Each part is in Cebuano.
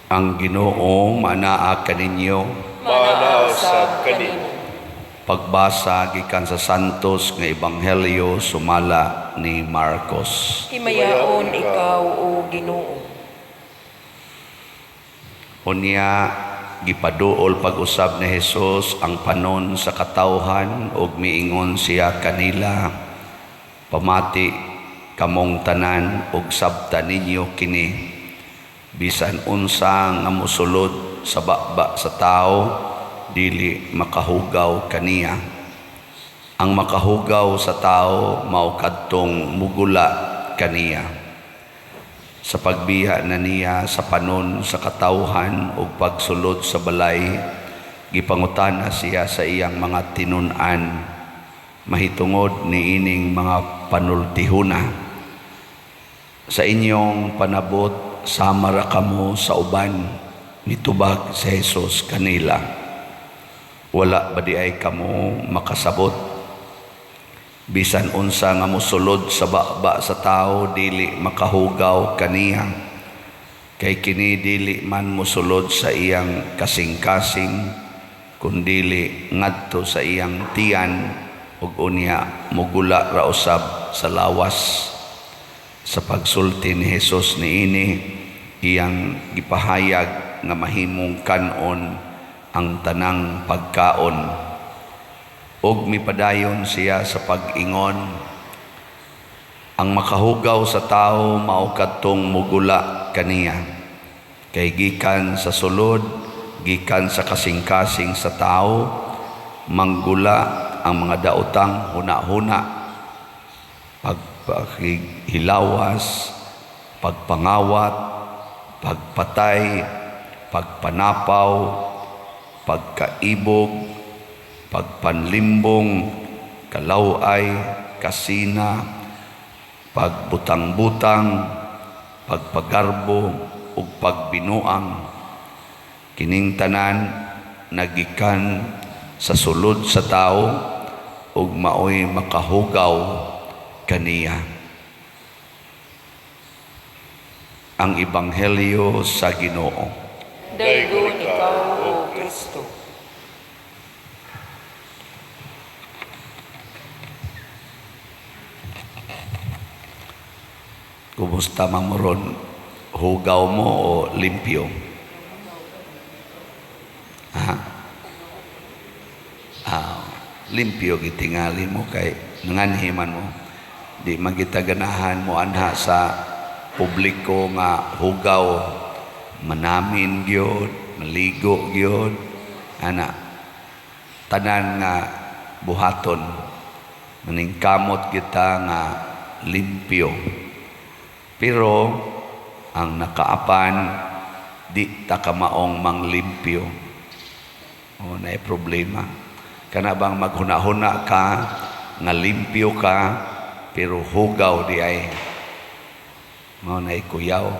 Ang Ginoo manaa kaninyo. Maanaa usab kanimo. Pagbasa gikan sa Santos nga Ebanghelyo sumala ni Marcos. Himayaon ikaw, O Ginoo. Unya gipaduol pag-usab ni Jesus ang panon sa katawhan ug miingon siya kanila, "Pamati kamong tanan ug sabta ninyo kini: Bisan unsa nga mosulod sa baba sa tawo, dili makahugaw kaniya. Ang makahugaw sa tawo mao kadtong mugula kaniya." Sa pagbiya na niya sa panon sa katawhan ug pagsulod sa balay, gipangutana siya sa iyang mga tinun-an mahitungod niining mga panultihuna. "Sa inyong panabot, sama ra kamo sa uban," nitubag si Jesus kanila. "Wala ba diay kamo makasabot? Bisan unsa nga mosulod sa baba sa tawo, dili makahugaw kaniya. Kay kini dili man mosulod sa iyang kasing-kasing, kundili ngadto sa iyang tiyan ug unya mogula ra usab sa lawas." Sa pagsulti ni Jesus niini, iyang gipahayag nga mahimong kanon ang tanang pagkaon. Ug mipadayon siya sa pag-ingon, "Ang makahugaw sa tao mao kadtong mugula kaniya. Kay gikan sa sulod, gikan sa kasing-kasing sa tao, manggula ang mga daotang huna-huna, pagpakihilawas, pagpangawat, pagpatay, pagpanapaw, pagkaibog, pagpanlimbong, kalaway, kasina, pagbutang-butang, pagpagarbo ug pagbinuang. Kining tanan nagikan sa sulod sa tao ug maoy makahugaw kaniya." Ang Ebanghelyo sa Ginoo. Daygon ikaw, O Kristo. Kumusta man mo ron? Hugaw mo o limpyo? Ha? Ah, limpyo gitingali mo kay nanganhiman mo. Di man kita ganahan mo anha sa publiko nga hugaw, manamin gyud, maligo gyud, ana tanan nga buhaton, maningkamot kita nga limpyo. Pero ang nakaapan, di ta kamaong manglimpyo. O naay problema. Kana bang maghuna-huna ka nga limpyo ka pero hugaw di ay, mao na kuyaw.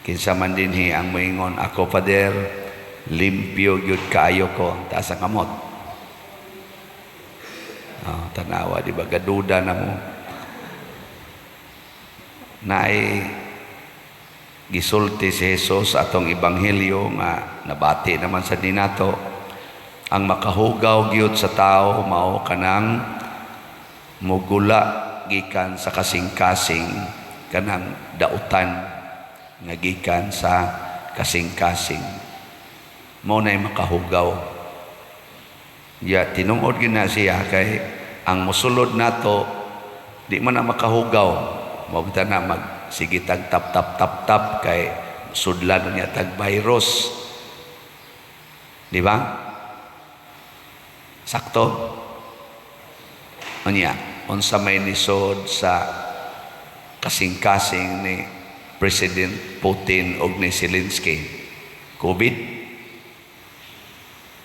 Kinsa man dinhi ang moingon, "Ako, Father, limpyo gyud kaayo ko"? Taas ang kamot. Oh, tanawa, di ba gaduda na mo? Naay gisulti si Jesus atong ebanghelyo nga nabati naman sa dinato. Ang makahugaw gyud sa tao mao kanang mugula gikan sa kasing-kasing, kanang dautan nga gikan sa kasing-kasing, mao nay makahugaw. Ya tinungod gyud na siya kay ang mosulod nato di man na makahugaw. Mao ta na mag sige tag tap tap tap tap kay sudlan niya tag virus, di ba? Sakto. Unya unsa may nisod sa kasing-kasing ni President Putin og ni Zelensky? COVID?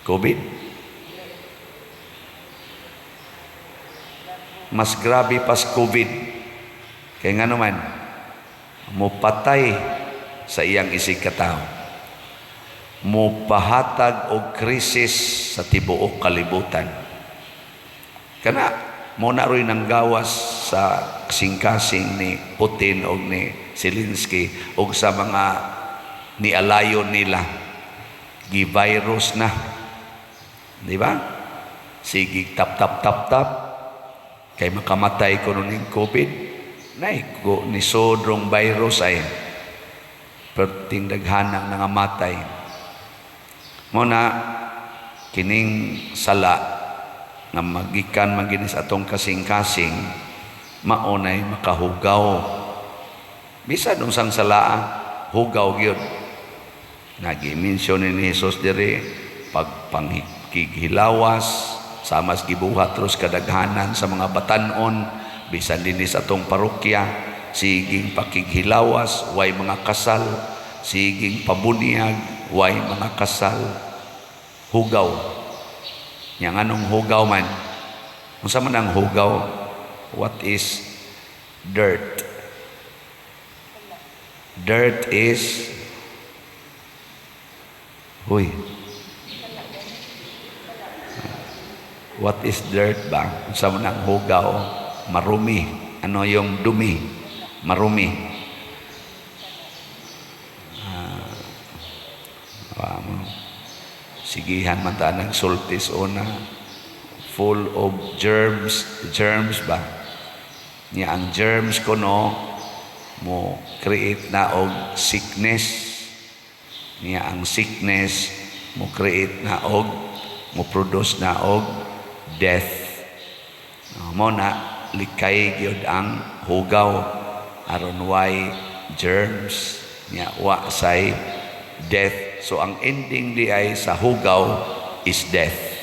COVID? Mas grabe pas COVID. Kaya nga naman, mupatay sa iyang isig katawo. Mupahatag og krisis sa tibuok kalibutan. Kana mo na ro'y nanggawas sa kasing-kasing ni Putin og ni Zelensky og sa mga Nialayon nila, gi-virus na, di ba? Sige, tap tap tap tap kay makamatay kuno ning COVID nay ko ni sodrong virus ay perting daghanang nangamatay. Mo na kining sala nga magikan man gini sa atong kasing-kasing, maunay makahugaw. Bisan unsang salaa, hugaw gyud. Nagi-mention ni Jesus diri pagpangkighilawas, sama sa gibuhat ros kadaghanan sa mga batanon, bisan dinhi sa atong parokya, siging pakighilawas, way mga kasal, siging pabunyag, way mga kasal, hugaw. Nya nganong hugaw man? Unsa man ang hugaw? What is dirt? Dirt is, huy. What is dirt ba? Unsa man ang hugaw? Marumi. Ano yung dumi? Marumi. Mo. Sigihan man ta ng sultis una. Full of germs. Germs ba? Nya ang germs kuno mo create na og sickness. Niya ang sickness mo create na og mo produce na og death. Mo na likay gyud ang hugaw aron way germs, niya wa say death. So ang ending di ay sa hugaw is death.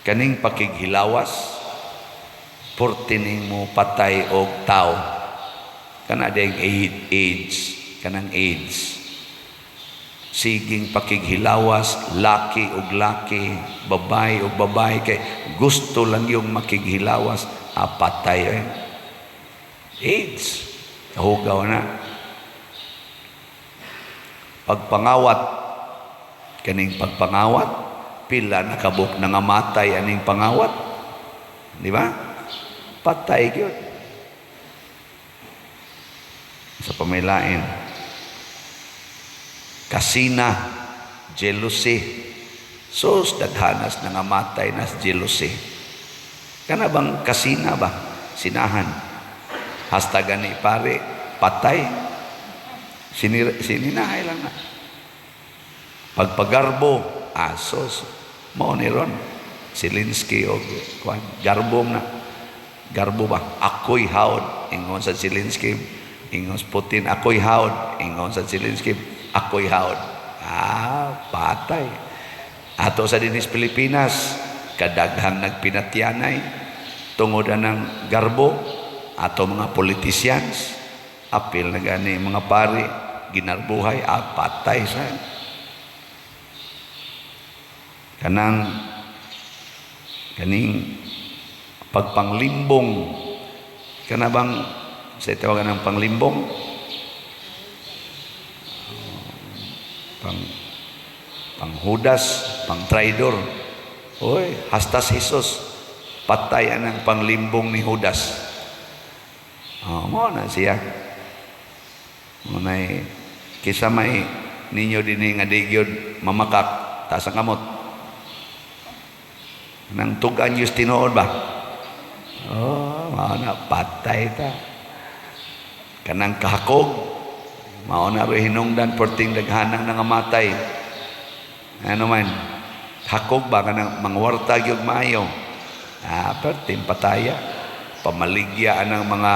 Kaning pakighilawas, portining mo patay og tao. Kana ding AIDS, kanang AIDS. Siging pakighilawas, laki og laki, babae og babae, kay gusto lang yung makighilawas, patay eh. AIDS, kahugaw na. Pagpangawat, kaning pagpangawat, pila nakabuk na nga matay aning pangawat. Di ba? Patay gyud. Sa pamilain. Kasina, jealousy. Sus, daghanas na nga matay nas jealousy. Kana bang kasina ba? Sinahan. Hasta gani pare, patay. Sininahay lang na. Pagpagarbo, asos, mao ni ron. Zelensky og kuan, garbo na. Garbo ba? Ako'y haod. Ingon sa Zelensky, ingon sa Putin, ako'y haod. Ingon sa Zelensky, ako'y haod. Patay. Ato sa dinis Pilipinas, kadaghang nagpinatyanay tungod anang garbo, ato mga politicians, apil na gani mga pari, ginarbuhay, patay sa. Kanang kaning pagpanglimbong, kana bang sa tawagan ng panglimbong, panghudas, pangtraidor. Oy, hastas Jesus, patay anang panglimbong ni Judas. Oh, mo na siya. Mo nay kisa may ninyo dinhi nga di gyud mamakak, taas ang kamot. Nang tugan yus tinuod ba? Oh, mao na patay ta. Kanang kahakog, mao na ro hinungdan perting daghanang nangamatay. Ano man, hakog ba kanang mangwarta gyud maayo? Perting pataya. Pamaligya anang mga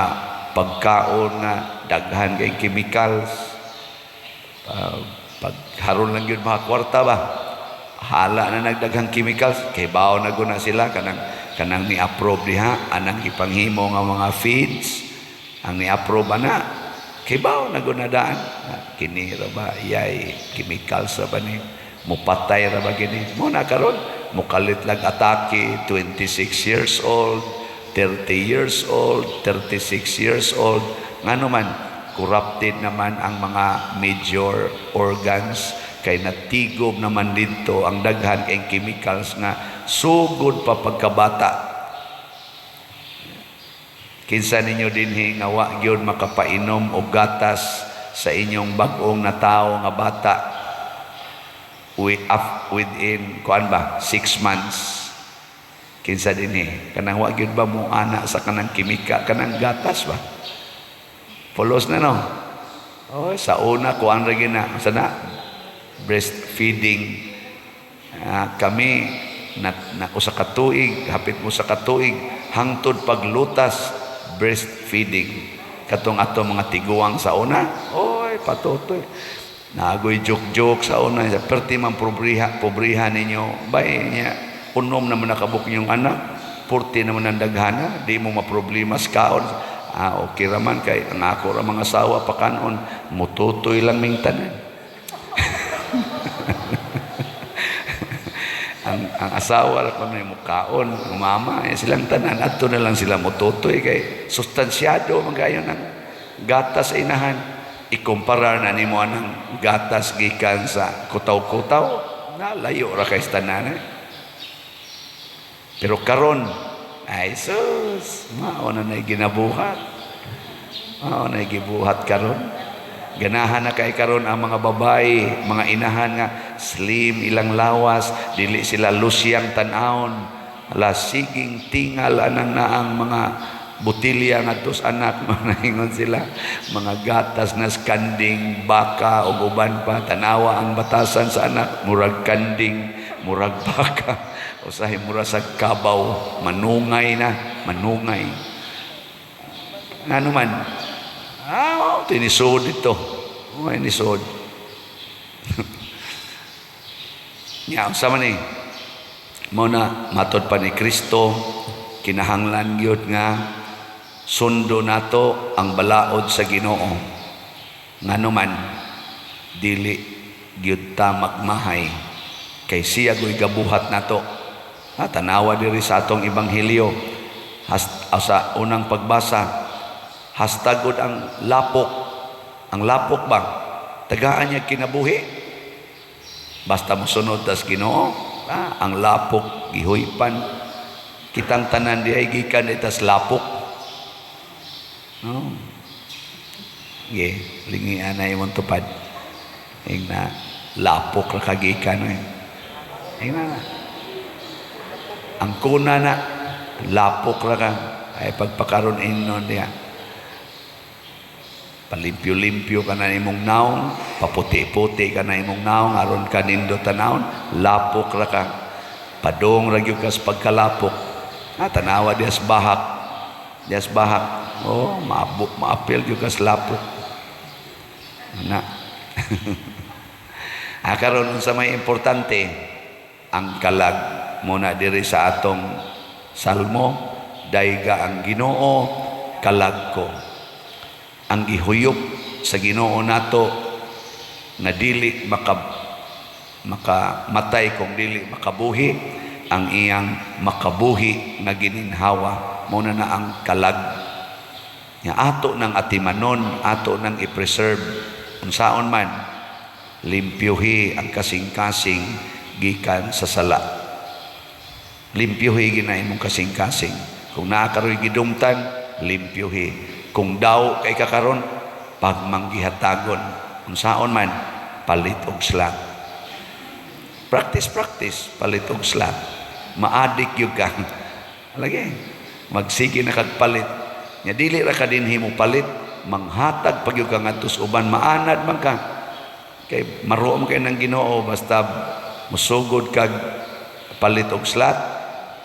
pagkaon nga daghan kay chemicals. Pagharon lang gyud mga kwarta ba? Hala na nagdaghang chemicals, kay bawo na guna sila kanang ni-approve diha anang ipanghimo nga mga feeds, ang ni-approve ana kay bawo na guna daan. Kini ra ba yay chemicals ra ba ni, mupatay ra ba kini? Mo na karon mukalit lang atake 26 years old, 30 years old, 36 years old. Ngano man corrupted naman ang mga major organs kay natigob naman dito ang daghan kay chemicals nga sugod pa pagkabata. Kinsa ninyo dinhi nga wa gyud makapainom og gatas sa inyong bag-ong natawo nga bata up within kuan ba, 6 months? Kinsa dinhi kanang wa gyud ba mo ana sa kanang kimika, kanang gatas ba? Pulos na, no? Oh, sa una, kuan ra gyud na sa na breastfeeding. Ah, kami na usa ka tuig, hapit mo sa katuig, hangtod paglutas, breastfeeding. Katong ato mga tiguang sa una, oy, patutoy. Naagoy joke-joke sa una, sa perti man pobriha, pobriha ninyo, bay niya, unom naman nakabuk yung anak, purti naman ang daghana, di mo maproblema sa kaon. Ah, okay raman kay ang ako ra mga asawa pakanon, mututoy lang ming tanan. Ang asawa ra kuno mukaon, ang mama, eh, silang tanan adto na lang sila mututoy kay sustansyado man kayo ng gatas sa inahan. Ikumpara na nimo anang gatas gikan sa kutaw-kutaw, na layo ra kay sa tanan eh. Pero karon ay sus, mao na nay ginabuhat. Mao na gibuhat karon. Ganahan na kay karon ang mga babae, mga inahan nga slim ilang lawas, dili sila lusyang tan-awon. Ala siging tingal anang naang mga botilya ngadto sa anak, mangingon sila mga gatas na kanding, baka ug uban pa. Tanawa ang batasan sa anak, murag kanding, murag baka, usahay mura sa kabaw, manungay na, manungay. Ngano man? Ah, oh, tinisod ito. Oh, tinisod. Nya, unsa man ni? Mao na matod pa ni Kristo, kinahanglan gyud nga sundo nato ang balaod sa Ginoo. Ngano man, dili gyud ta magmahay kay siya goy gabuhat nato. Ha, tanawa diri sa atong ebanghelyo. Sa unang pagbasa, hastagod ang lapok. Ang lapok ba? Tagaan niya kinabuhi. Basta mosunod tas Ginoo, ah, ang lapok gihuypan. Kitang tanan di ay gikan itas lapok. No. Ge, lingian na imong tupad. Ing na lapok ra kagikan eh. Ing na. Ang kuna na lapok ra ka ay pagpakaron innon diha. Palimpyo-limpyo ka na imong naong, paputi-puti ka na imong naong, aron ka nindo tanawon, lapok ra ka. Padong ra gyud ka sa pagkalapok. Ha, tanawa dias bahak. Dias bahak. Oh, maabok, maapil gyud ka sa lapok. Na. Ah, karon unsa may importante ang kalag muna diri sa atong salmo, dayga ang Ginoo kalag ko. Ang gihuyop sa Ginoo nato nga dili makamatay kung dili makabuhi, ang iyang makabuhi nga gininhawa, mao na na ang kalag nga ato nang atimanon, ato nang i-preserve. Unsaon man, limpyuhi ang kasing-kasing gikan sa sala. Limpyuhi gina imong kasing-kasing. Kung naa karoy gidumtan, limpyuhi. Kung daw kay kakaron, pagmanggihatagon. Unsaon man, palit og slack. Practice, practice, palit og slack. Maadik gyud ka. Lagi, magsige na kag palit. Nya dili ra ka dinhi mo palit, manghatag pag gyud ka ngadto sa uban, maanad man ka. Kay maruom kay ng Ginoo, basta musugod kag palit og slat,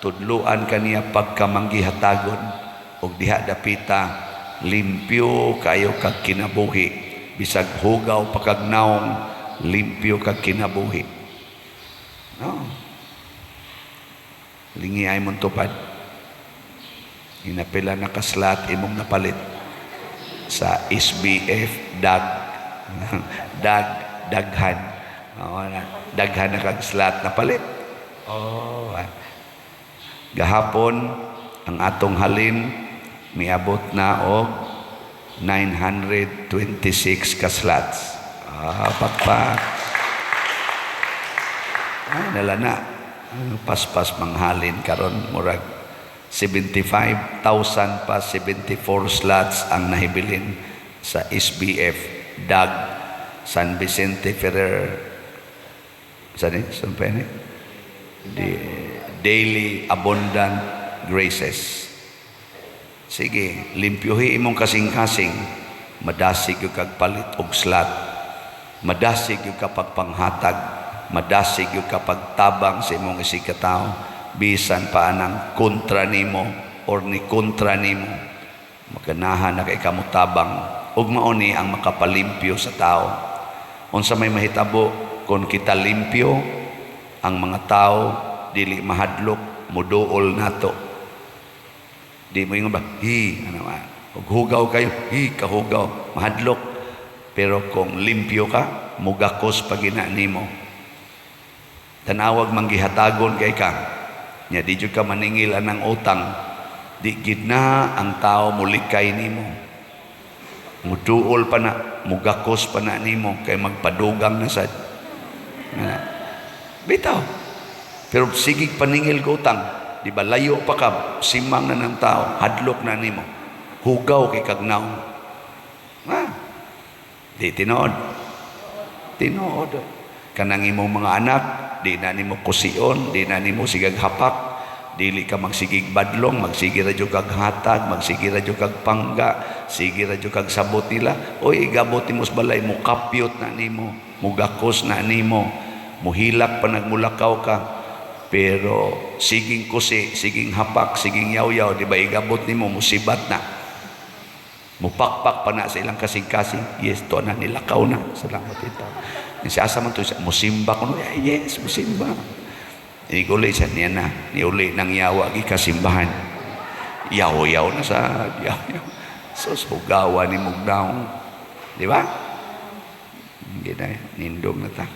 tudluan ka niya pagkamanggihatagon og diha dapita limpyo kayo kag kinabuhi, bisag hugaw pa kag naong, limpyo kag kinabuhi, no? Lingi ay mong tupad, inapila na kaslat imong napalit sa SBF, dag dag daghan. Oh, na, daghan na kag slat napalit. Oh, ah. Gahapon ang atong halin miabot na og 926 ka slots. Ah, pakpak. Ay, nala na. Paspas manghalin karon, murag 75,000 pa 74 slots ang nahibilin sa SBF. Dag San Vicente Ferrer sa ni sa pa ni the daily abundant graces. Sige, limpyuhi imong kasing-kasing, madasig yung kag palit og slot, madasig yung kapag panghatag, madasig yung kapag tabang sa imong isigkatao, bisan pa anang kontra nimo or ni kontra nimo, maganahan na kay kamutabang ug mao ni ang makapalimpyo sa tao. Unsa may mahitabo kung kita limpyo, ang mga tao dili mahadlok muduol nato. Di mo ingon ba, hi, ano ba? Ug hugaw kayo, hi, kahugaw, mahadlok. Pero kung limpyo ka, mugakos pa gina nimo. Tanawag manggihatagon kay ka. Nya di jud ka maningil anang utang. Di gid na ang tao mulikay nimo. Muduol pa na, mugakos pa na nimo kay magpadugang na sad. Nga. Bitaw. Pero sigig paningil ko utang, di ba layo pa ka, simang na ng tao, hadlok na nimo. Hugaw kay kagnaw. Ah, di tinuod. Tinuod. Kanang imong mga anak, di na nimo kusion, di na nimo sigag hapak, dili ka magsigig badlong, magsige ra jud kag hatag, magsige ra jud kag pangga, sige ra jud kag sabot nila. Oy, igabot nimo sa balay, mukapyot na nimo, mugakos na nimo, muhilak pa nagmulakaw ka. Pero siging kusi, siging hapak, siging yaw-yaw, di ba igabot nimo, musibat na. Mupakpak pa na sa ilang kasing-kasing. Yes, to na, nilakaw na. Salamat ito. Si asa man to siya, musimba ko no. Yes, musimba. Iguli siya niya na. Niuli ng yawa, gikasimbahan. Yaw-yaw na sa, yaw-yaw. So, hugawa ni Mugnaw. Di ba? Hindi na, nindog na ta.